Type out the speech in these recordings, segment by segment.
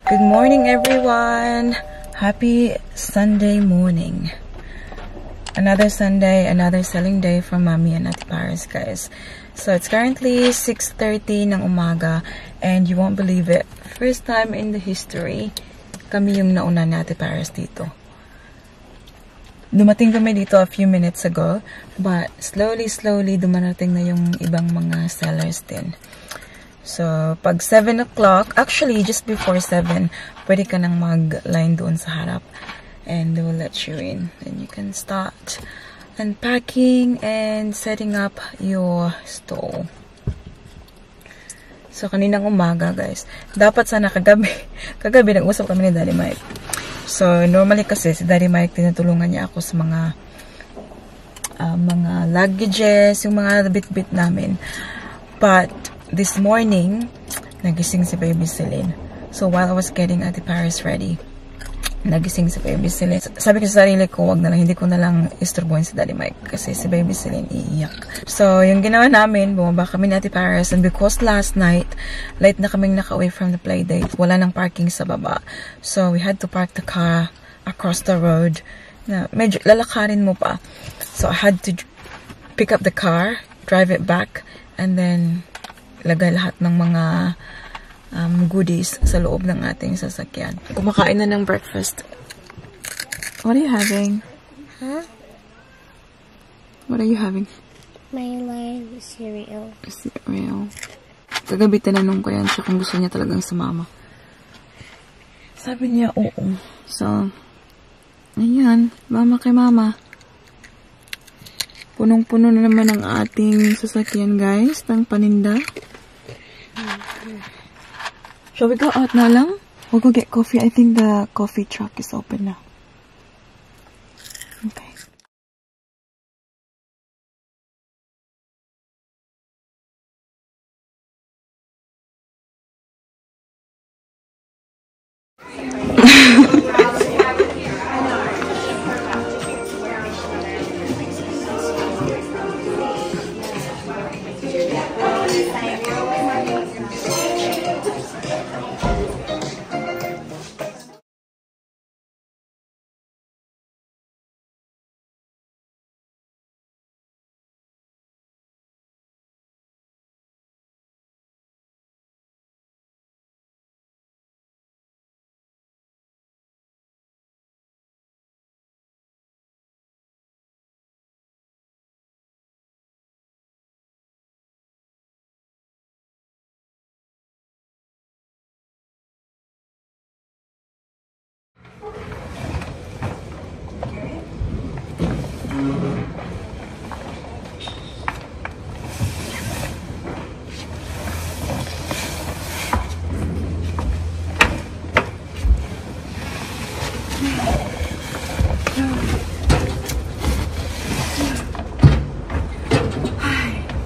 Good morning, everyone. Happy Sunday morning. Another Sunday, another selling day for Mommy and Ate Paris, guys. So it's currently 6:30 ng umaga, and you won't believe it. First time in the history, kami yung nauna ni Ate Paris dito. Dumating kami dito a few minutes ago, but slowly dumarating na yung ibang mga sellers din. So, pag 7 o'clock, actually, just before 7, pwede ka nang mag-line doon sa harap. And they will let you in. And you can start unpacking and setting up your stall. So, kaninang umaga, guys. Dapat sana kagabi nag-usap kami ni Daddy Mike. So, normally kasi si Daddy Mike, tinutulungan niya ako sa mga luggages, yung mga bit-bit namin. But, this morning, nagising si Baby Celine. So, while I was getting Ate Paris ready, nagising si Baby Celine. Sabi ko sa sarili ko, wag na lang, hindi ko na lang isturbuhin si Daddy Mike kasi si Baby Celine iiyak. So, yung ginawa namin, bumaba kami ni Ate Paris, and because last night, late na kaming naka-away from the play date, wala nang parking sa baba. So, we had to park the car across the road. Na medyo lalakarin mo pa. So, I had to pick up the car, drive it back, and then lagay lahat ng mga goodies sa loob ng ating sasakyan. Kumakain na ng breakfast. What are you having? Huh? What are you having? Myline cereal. Cereal. Kagabi tinanong ko yan siya kung gusto niya talagang sumama. Sabi niya, oo. So, ayan. Mama kay mama. Punong-puno na naman ang ating sasakyan, guys, ng paninda. Shall we go out na lang? We'll go get coffee. I think the coffee truck is open now. Okay.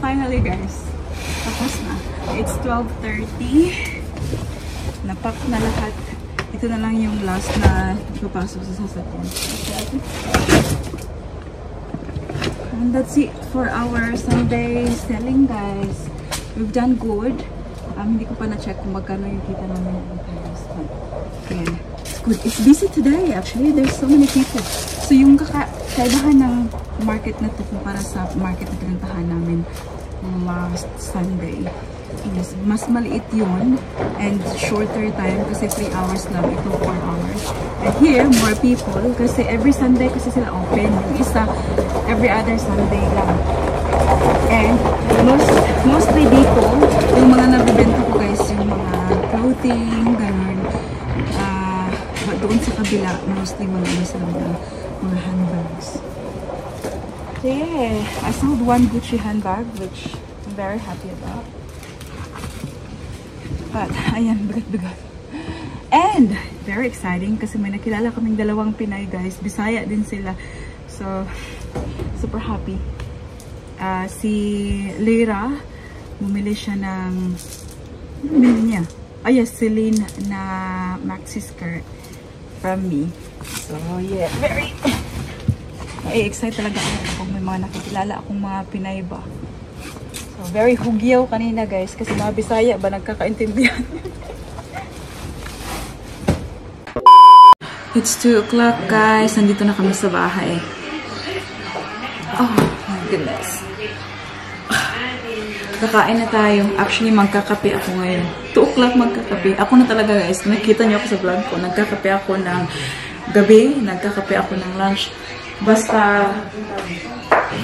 Finally, guys. Tapos na. It's 12:30. Napak na lahat. Ito na lang yung last na papasok sa sasakyan. And that's it for our Sunday selling, guys. We've done good. Hindi ko pa na-check kung magkano yung kita namin ng Paris. Yeah. It's good. It's busy today, actually. There's so many people. So, yung kaibahan ng market na to kumpara sa market na pinuntahan namin last Sunday is mas maliit yun and shorter time kasi 3 hours lang, ito 4 hours. And here, more people kasi every Sunday kasi sila open. Yung isa, every other Sunday lang. And mostly dito, yung mga nabibenta ko, guys, yung mga clothing, ganun. But doon sa kabila, mostly mga handbags. So yeah, I sold one Gucci handbag, which I'm very happy about. But, ayan, bigat-bigat. And, very exciting kasi may nakilala kaming dalawang Pinay, guys. Bisaya din sila. So, super happy. Si Lyra, bumili siya ng, ano bumili niya? Oh yes, Celine na maxi skirt from me. So, yeah, very excited talaga ako kung may mga nakikilala akong mga Pinay ba. So, very hugyaw kanina, guys, kasi mga Bisaya ba nagkakaintindihan. It's 2 o'clock, guys. Nandito na kami sa bahay. Oh my goodness. Kakain na tayo. Actually, magkakape ako ngayon. 2 o'clock magkakape. Ako na talaga, guys. Nakita niyo ako sa vlog ko. Nagkakape ako ng gabi. Nagkakape ako ng lunch. Basta,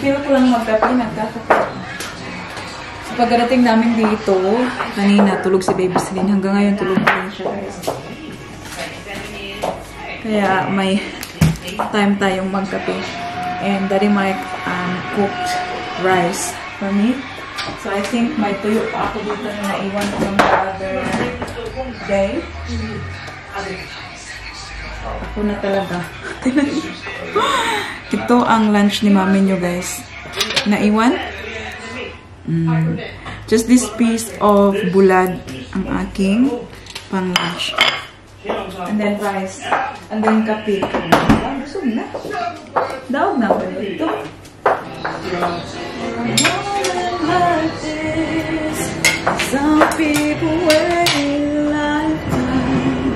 feel ko lang magkape. Nagkakape ako. So, pagdating namin dito, kanina tulog si Baby Celine. Hanggang ngayon tulog pa rin siya, guys. Kaya may time tayong magkape. And Daddy Mike cooked rice for me. So I think may tuyo pa ako dito na naiwan from the other day. Ako na talaga. Ito ang lunch ni mami nyo, guys. Naiwan. Just this piece of bulad ang aking pang lunch. And then rice. And then kape. Busog na. Daog na ba dito? Like this, some people wait a lifetime.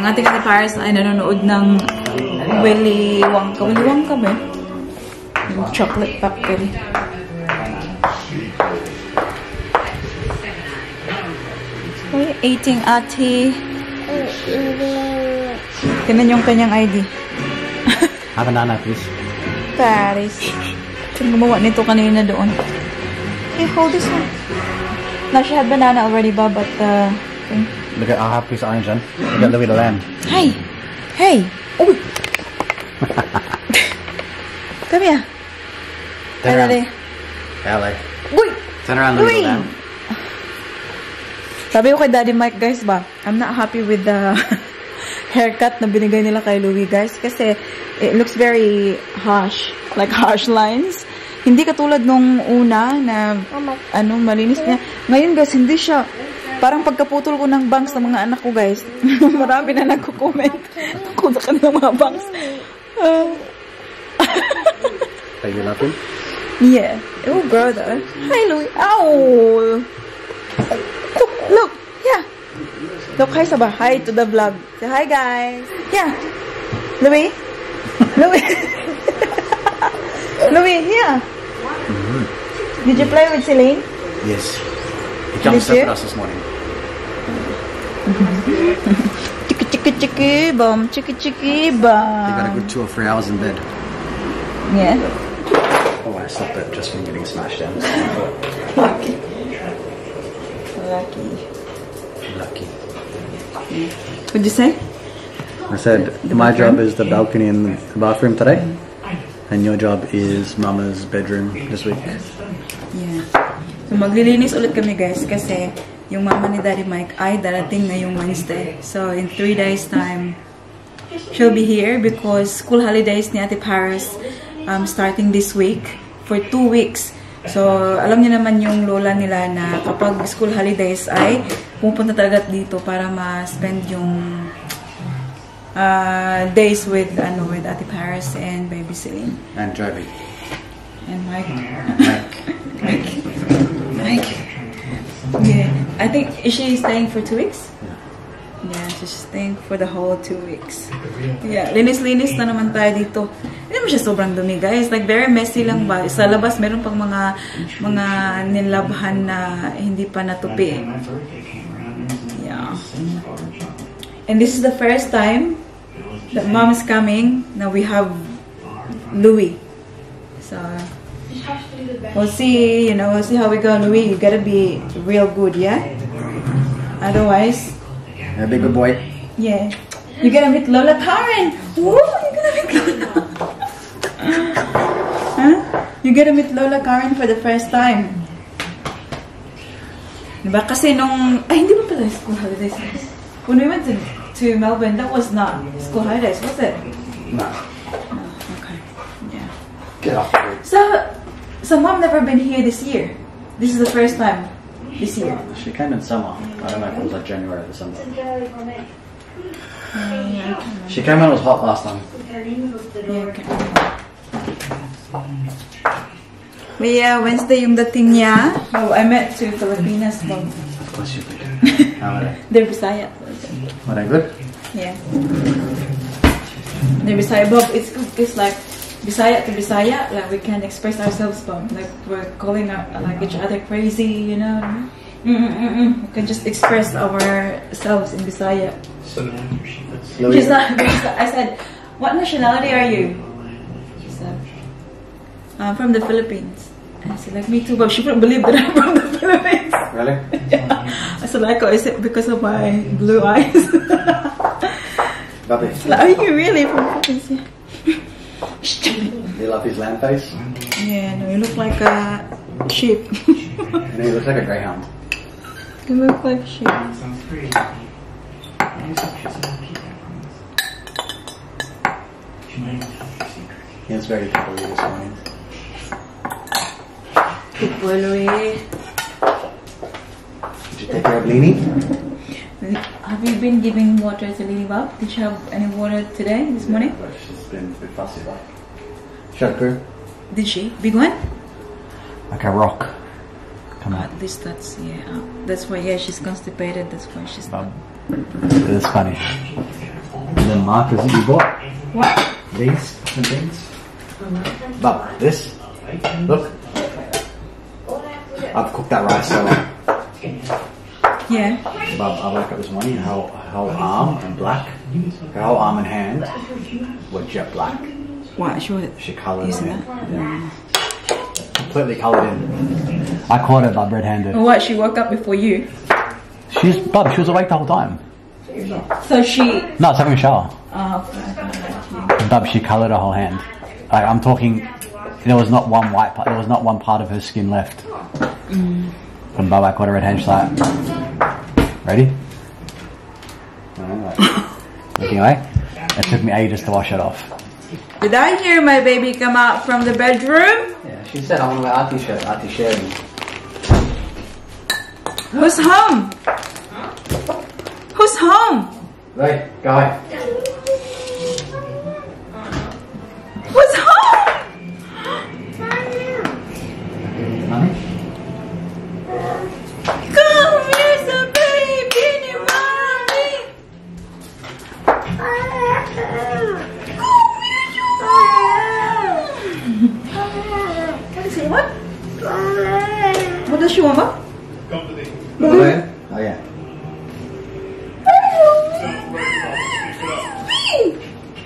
Ang ating Ate Paris ay nanonood ng Willy Wonka. Willy Wonka ba? Yung chocolate factory. What are you eating, Ate? Tingnan yung kanyang ID. Have a banana, please. Paris. Sino gumawa nito kanina doon? Hey, hold this one. No, she had banana already, ba? But, thing. Look at, I'll have a piece of orange then. You got Louis the Lamb. Hey! Hey! Oh! Come here. Turn around. Daddy. LA. Wait! Turn around, Louis the Lamb. Sabi ko kay Daddy Mike, guys, ba? I'm not happy with the haircut na binigay nila kay Louis, guys. Kasi it looks very harsh. Like harsh lines. Hindi katulad nung una na, malinis niya. Ngayon, guys, hindi siya. Parang pagkaputol ko ng bangs ng mga anak ko, guys. Marami na nagko-comment kung sa kanilang mga bangs. Are you laughing? Yeah. Oh, brother. Hi, Louis. Ow! Look. Yeah. Look, hi Sabah. Hi to the vlog. Say hi, guys. Yeah. Louis? Louis? Louis, yeah. Did you play with Celine? Yes. He jumped up with us this morning. Chicka chicka chicka bum, chicka chicka bum. He got a good 2 or 3 hours in bed. Yeah. Oh, I stopped it just from getting smashed down. Lucky. Lucky. Lucky. What'd you say? I said, my job is the balcony in the bathroom today. And your job is Mama's bedroom this week. Yeah. So, maglilinis ulit kami, guys, kasi yung mama ni Daddy Mike ay darating na yung Wednesday. So, in 3 days time, she'll be here because school holidays ni Ate Paris starting this week for 2 weeks. So, alam niyo naman yung lola nila na kapag school holidays ay pupunta talaga dito para ma-spend yung days with Ate Paris and Baby Celine. And Joby. And Mike. Mike. Mike. Yeah. I think, is she staying for 2 weeks? Yeah, she's staying for the whole 2 weeks. Yeah, linis-linis na naman tayo dito. Hindi naman siya sobrang dumi, guys. Like, very messy lang ba? Sa labas, meron pang mga nilabhan na hindi pa natupi. Yeah. And this is the first time that Mom is coming. Now we have Louis. So, we'll see, we'll see how we go. Louis, you gotta be real good, yeah? Otherwise... Yeah, be a good boy. Yeah. You're gonna meet Lola Karen! Woo! You're gonna meet Lola! Huh? You're gonna meet Lola Karen for the first time. Diba? Kasi nung... Ay, hindi ba pala school holidays? When we went to Melbourne, that was not school holidays, was it? No. No, okay. Yeah. Get off. So Mom never been here this year. This is the first time this year. She came in summer. I don't know if it was like January or December. She came when it was hot last time. Okay. But yeah, Wednesday yung dating niya. Oh, I met two Filipinas. Bob. What's your picture? How are they? They're Bisaya. Are they good? Yeah. They're Bisaya. Bob, it's like Bisaya to Bisaya. Like we can express ourselves, Bob. Like we're calling like each other crazy, you know. We can just express ourselves in Bisaya. She's not. I said, "What nationality are you?" She said, "I'm from the Philippines." And I said, "Like me too," but she couldn't believe that I'm from the Philippines. Really? Yeah. I said, "Like, is it because of my blue eyes?" Bobby. Like, are you really from the Philippines? Yeah. Do you love his lamb face? Yeah, no, you look like a sheep. And he looks like a greyhound. You look like a sheep. Sounds great. He was very cuddly this morning. Good boy, Louis. Did you take care of Leanie? Have you been giving water to Lily Bob? Did you have any water today, this morning? But she's been a bit fussy, like. Shut her. Did she? Big one? Like a rock. Come on. At least that's, yeah. That's why, yeah, she's constipated. That's why she's not. It's funny. And then markers that you bought. What? These and things. Bub, this. Look. I've cooked that rice so long. Yeah. Bub, I woke up this morning and her arm and black. Her whole arm and hand were jet black. What? She coloured Isn't in. it? Yeah. Completely coloured in. I caught her, Bub, red-handed. Or what? She woke up before you? She was awake the whole time. So she... No, I was having a shower. Oh, okay. Bub, she coloured her whole hand. Like, I'm talking, there was not one white part, there was not one part of her skin left. From Bub, I caught her red hand, she's like, ready? Looking away. It took me ages to wash it off. Did I hear my baby come out from the bedroom? Yeah, she said, I want to wear Aarti's shirt, Aarti's sharing. Who's home? Who's home? Right, go away. Who's home? Mommy? Come, here's a baby, mommy. What is it? What? What does she want, Mom? Oh yeah.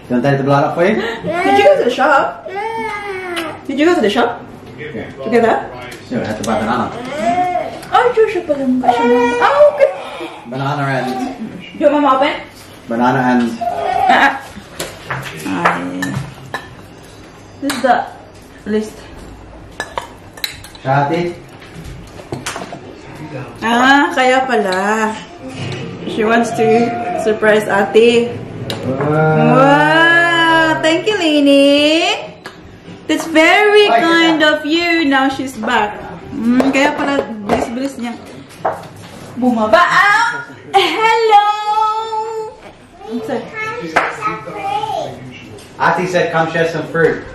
You want Daddy to blow it up for you? Did you go to the shop? Did you go to the shop? Yeah. Together? Yeah, we had to buy banana. Oh, Joshua pala mukha siya. Oh, okay. Banana and... You want Mama open? Banana and... This is the list. Shati? Kaya pala. She wants to surprise Ate. Wow! Thank you, Lainey. That's very kind of you. Now she's back. Kaya pala, bilis-bilis niya. Bumaba. Hello! Ate said come share some fruit.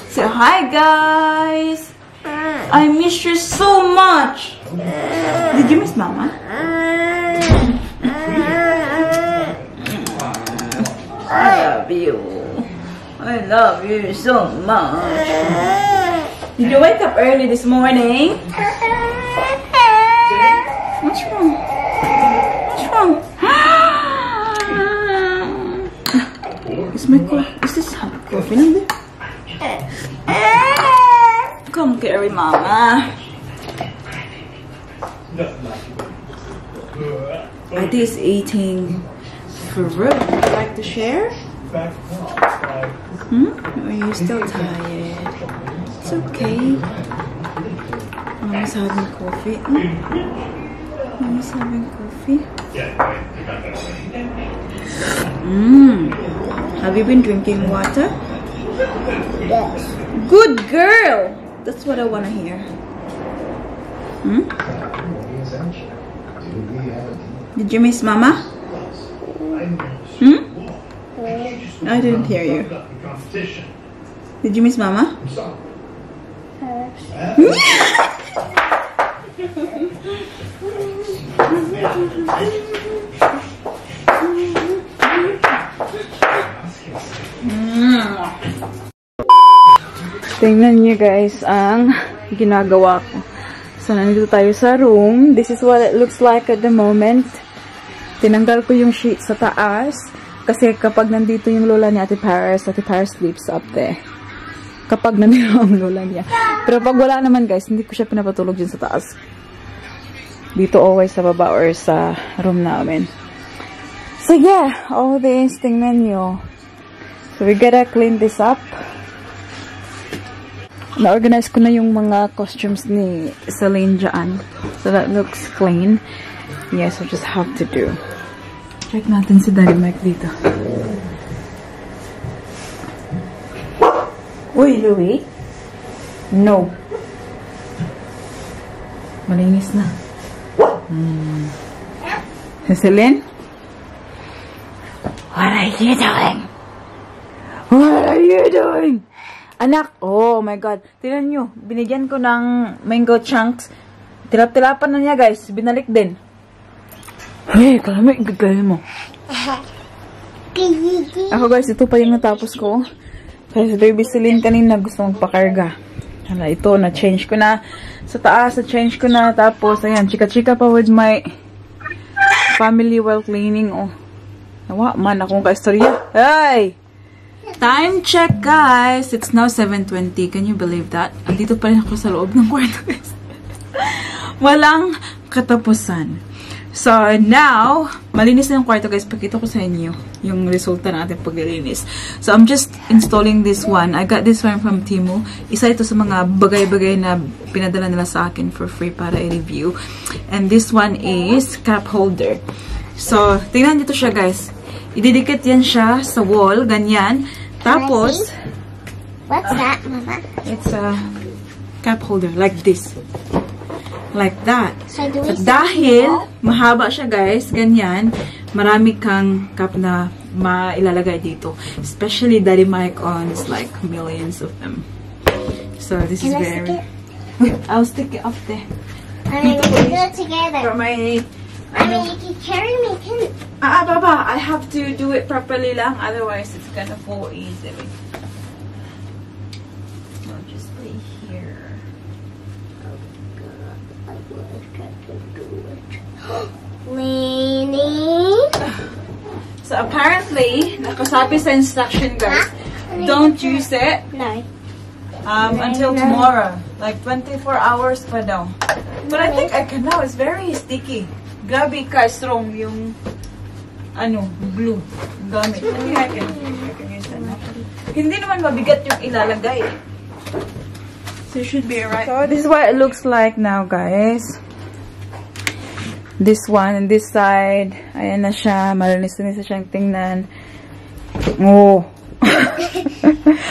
Say hi, guys. I miss you so much. Did you miss Mama? I love you. I love you so much. Did you wake up early this morning? What's wrong? What's wrong? Is my coffee? Is this coffee number? Come carry Mama. Ate is eating fruit. Would you like to share? Or are you still tired? It's okay. Mama's having coffee. Mama's having coffee. Have you been drinking water? Yes. Good girl! That's what I want to hear. Did you miss Mama? I didn't hear you. Did you miss Mama? Tingnan niyo guys ang ginagawa ko. So, nandito tayo sa room. This is what it looks like at the moment. Tinanggal ko yung sheet sa taas. Kasi kapag nandito yung lola ni Ate Paris sleeps up there. Kapag nandito ang lola niya. Pero pag wala naman guys, hindi ko siya pinapatulog dyan sa taas. Dito always sa baba or sa room namin. So yeah, all this, tingnan nyo. So we gotta clean this up. Na-organize ko na yung mga costumes ni Celine dyan. So that looks clean. Yes, I just have to do. Check natin si Daddy Mike dito. Uy, Louie. No. Malinis na. Celine? What are you doing? What are you doing? Anak, oh my God. Tingnan nyo, binigyan ko ng mango chunks. Tilap-tilapan na niya guys. Binalik din. Hey, kalamay, gagawin mo. Ako guys, ito pa yung natapos ko. Kasi si Baby Celine kanina gusto magpakarga. Hala, ito, na-change ko na. Sa taas, na-change ko na. Tapos, ayan, chika-chika pa with my family while cleaning. Oh, nawa man akong kaistorya. Hey! Time check, guys! It's now 7:20. Can you believe that? Andito pa rin ako sa loob ng kwarto, guys. Walang katapusan. So, now, malinis na yung kwarto, guys. Pakita ko sa inyo yung resulta natin paglilinis. So, I'm just installing this one. I got this one from Temu. Isa ito sa mga bagay-bagay na pinadala nila sa akin for free para i-review. And this one is cup holder. So, tingnan dito siya, guys. Ididikit yan siya sa wall, ganyan. Tapos, what's that, Mama? It's a cup holder, like this. Like that. So, do we dahil mahaba siya, guys, ganyan, marami kang cup na mailalagay dito. Especially Daddy Mike owns like millions of them. So, this is very... I'll stick it up there. I mean, we can do it together. For my... I mean, you can carry me, can Baba, I have to do it properly lang, otherwise it's gonna fall easily. I'll just lay here. Leaning. So apparently, nakasabi sa instruction, guys, don't use it No. until tomorrow. Like 24 hours pa daw. But I think I can now. It's very sticky. Grabe ka, strong yung glue gamit. I think I can use that now. Hindi naman mabigat yung ilalagay. So it should be alright. So this is what it looks like now, guys. This one and this side. Ayan na siya. Malinis-linis na siyang tingnan. Oh.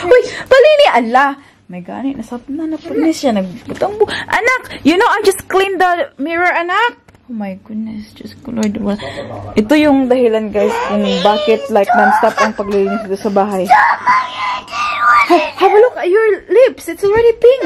Uy, palini! Allah! My God, nasap na napulis siya. Nagbutang anak! You know, I just cleaned the mirror, anak! Oh my goodness, just Lord. Ito yung dahilan, guys, kung bakit like non-stop ang paglilinis dito sa bahay. Have a look at your lips. It's already pink.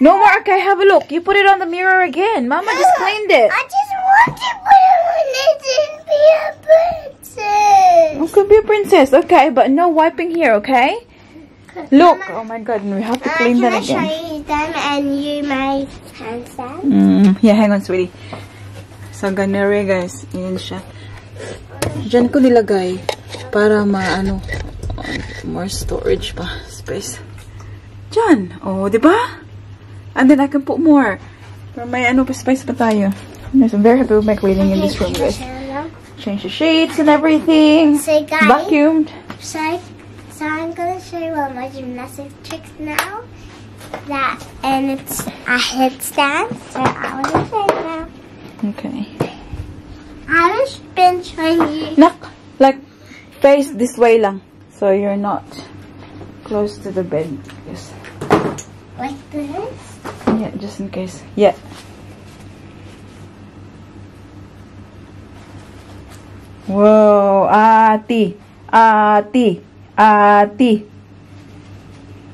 No more, okay, have a look. You put it on the mirror again. Mama just cleaned it. I just want to put it on it and be a princess. You could be a princess, okay, but no wiping here, okay? Look, oh my God, we have to clean that again. Can I show you them and you my handstand? Yeah, hang on, sweetie. So, ganun guys. Ayan siya. Diyan ko nilagay para more storage pa. Space. Diyan. Oh, diba? And then I can put more. Para may space pa tayo. Yes, I'm very happy with my cleaning in this room, guys. Change the sheets and everything. So, guys, vacuumed. So I'm going to show you one of my gymnastic tricks now. And it's a headstand. So I want to show you now. Okay. I've been showing you. Nak, like face this way lang. So you're not close to the bed. Yes. Like this? Yeah, just in case. Yeah. Whoa, Ati. Ati. Ati.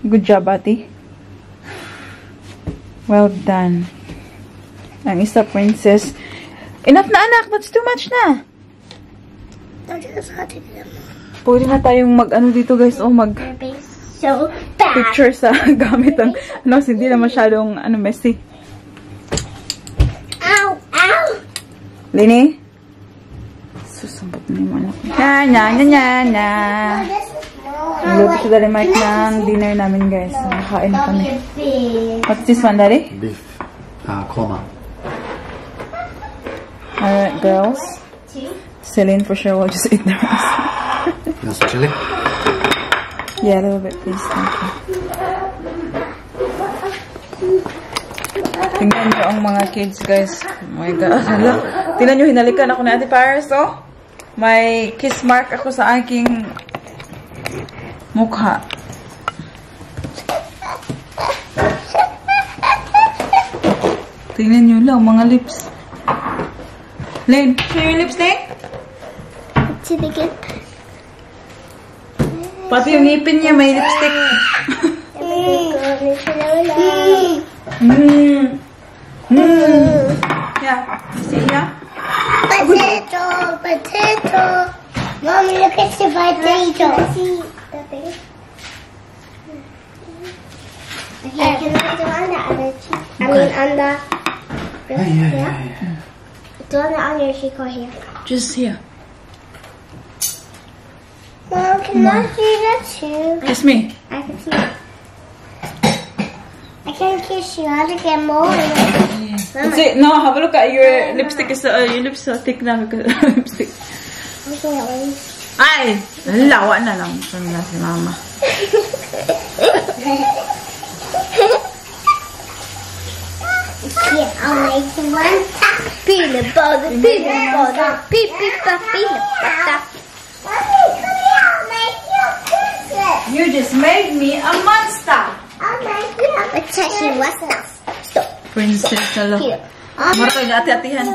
Good job, Ati. Well done. Ang isa, princess. Enough na, anak. That's too much na. Pwede na tayong mag-ano dito, guys. Oh, So bad. picture sa gamit ang, ano, hindi na masyadong, messy. Ow! Ow! Lini? Susambot na yung anak. Na. Nagluto si Daddy Mike ng dinner namin, guys. Nakakain na kami. What's this one, Daddy? Beef. Korma. Alright, girls. Celine for sure will just eat the rest. You want some chili? Yeah, a little bit, please. Thank you. Tingnan nyo ang mga kids, guys. Oh my God. Hala. Tingnan nyo, hinalikan ako ni Ate Paris, oh. May kiss mark ako sa aking mukha. Tingnan nyo lang, mga lips. Lane, show your lips, Lane. To the good. Pati yung ngipin niya, may lipstick. Yeah. See ya. Potato. Mommy, look at the potato. Okay, can I do on the other cheek? I mean, on the... Yeah. Do on the other cheek or here? Just here. Mom, can I see that too? Kiss me. I can see it. I can't kiss you. I have to get more. That's it. No, have a look at your lipstick. Your lips are thick na. Lipstick. Ay! Lawa na lang. Saan na si Mama? Yeah, I'll make one top. Peanut butter, peanut butter, peanut butter. Mommy, come here. I'll make you a princess. You just made me a monster. I'll make you a princess. What's this? Princess, hello. Here. Mara kayo ati-atihan.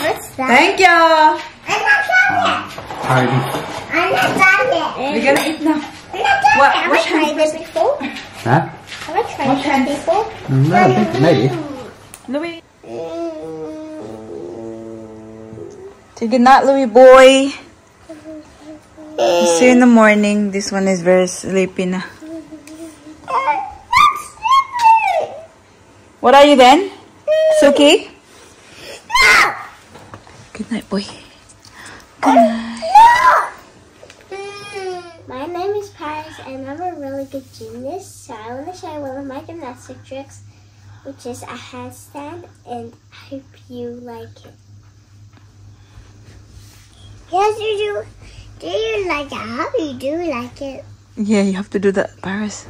What's that? Thank you. I'm not done yet. Curry beef. I'm not done yet. We're gonna eat now. I'm not done What- yet. Have I which tried this before? Huh? Have I tried this before? No, I think maybe. Louis. Sige na, Louis boy. See you in the morning. This one is very sleepy na. What are you then? Suki? Good night, boy. Good night. My name is Paris and I'm a really good gymnast. So I want to show you one of my gymnastic tricks, which is a handstand, and I hope you like it. Yes, you do. Do you like it? How do you do like it? Yeah, you have to do that, Paris.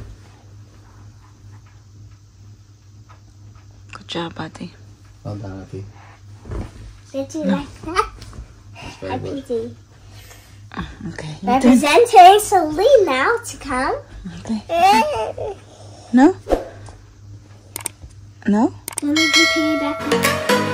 Good job, buddy. Well done, Abby. Did you like that? That's very Happy good. day. Okay. Your turn. Representing Celine now to come. Okay. No? No? Let me do piggyback.